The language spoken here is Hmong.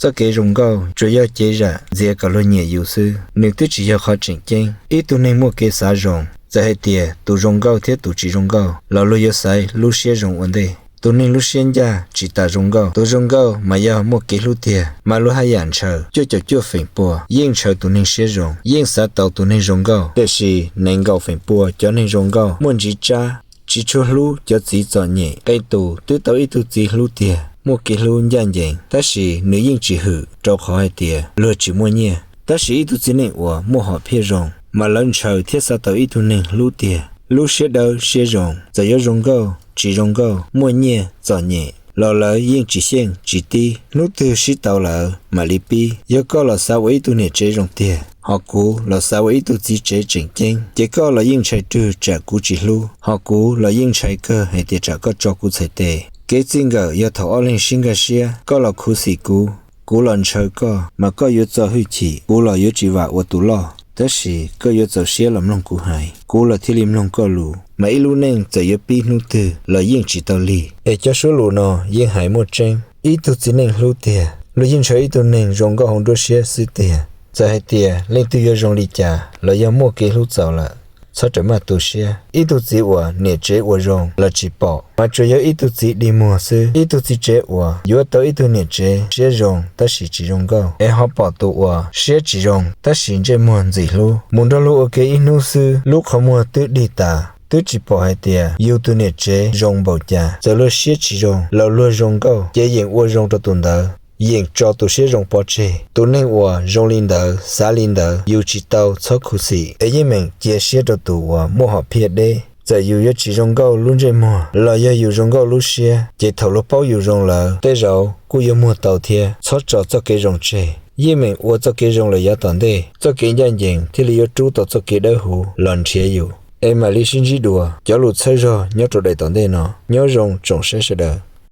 Txoj kev zoo nkauj tsuas yog cev zam ntxias kom luag nyiam yus xwb, nws twb tsis yog qhov tseem ceeb. Ib tug neeg muaj kev xav zoo, txawm hais tias tus zoo nkauj thiab tus tsis zoo nkauj los luag yuav xaiv lub siab zoo ua ntej. Tus neeg lub siab ncaj tsis tas zoo nkauj, tus zoo nkauj mas yog muaj kev hlub tiag mas luag haj yam ntshaw cuaj caum cuaj feem pua yeej ntshaw tus neeg siab zoo, yeej xav tau tus neeg zoo nkauj. Tiam sis nees nkaum feem pua cov neeg zoo nkauj muaj ntsiv tsab, tsis tshua hlub cov txiv txom nyem. Qee tus twb tau ib tug txiv hlub tiag, muaj kev hlub ncaj ncees, tab sis nws yeej tsis hwm rau qhov hais tias luag tsis muaj nyiaj. Tab sis ib tug txiv neej uas muaj hom phiaj zoo mas lawv ntshaw thiab xav tau ib tug neeg hlub tiag, lub siab dawb siab zoo. Txawm yuav zoo nkauj tsis zoo nkauj, muaj nyiaj txom nyem los lawv yeej tsis xyeej tsis tib. Hnub twg sib tau lawm mam li pib. Yog koj los xav ua ib tug niam tsev zoo tiag, hos kuv los xav ua ib tug txiv tsev tseem ceeb, ces koj los yeej ntshai rwg tsam kuv tsis hlub, hos kuv los yeej ntshai kawg hais tias tsam koj tso kuv txhais tes. Kev txij nkawm yog thaum ob leeg sib nkag siab, koj los khuv xim kuv, kuv los ntshaw koj, mas koj yuav txo hwj chim, kuv los yuav tsis vam ua tus loj. Tab sis koj yuav txaus siab los mloog kuv hais, kuv los thiaj li mloog koj lus. Mas ib lub neej txawm yuav pib hnub twg los yeej tsis tau lig. Es cov suab lus no yeej hais muaj tseeb. Ib tug txiv neej hlub tiag, luag yeej ntshaw ib tug neeg zoo nkauj hauv nruab siab xwb tiag. Txawm hais tias leej twg yuav zoo li cas los yog muaj kev hlub txaus lawm, txhob rawm maj tu siab. Ib tug txiv uas niam tsev ua zoo los tsis pom, mas tsuas yog ib tug txiv dig muag xwb. Ib tug txiv tsev uas yuav tau ib tug niam tsev siab zoo tab sis tsis zoo nkauj, es ho pom tus uas siab tsis zoo tab sis ntsej muag ntxim hlub, mus nrog luag ua ke ib hnub xwb lub qhov muag twb dig tas, twb tsis pom hais tias yus tus niam tsev zoo npaum cas. Txawm luag siab tsis zoo los luag zoo nkauj ces yeem ua zoo rau tus ntawd, yeem tso tus siab zoo pov tseg. Tus neeg uas zoo li ntawd, xav li ntawd, yus tsis tau txhob khuv xim, es yeej meem cia siab rau tus uas muaj hom phiaj deb. Txawm yus yuav tsis zoo nkauj lub ntsej muag los yog yus zoo nkauj lub siab, ces thaum luag paub yus zoo lawm, tej zaum kuj yuav muag tau thiab. Txhob tso txoj kev zoo tseg, yeej meem ua txoj kev zoo lawm yav tom ntej, txoj kev ncaj ncees thiaj li yuav rub tau txoj kev dawb huv los nrhiav yus. Es mam li sib ntsib dua cov lus txhawb zog nyob rau daim tom ntej no. Nyob zoo tsoom saib sawv daws.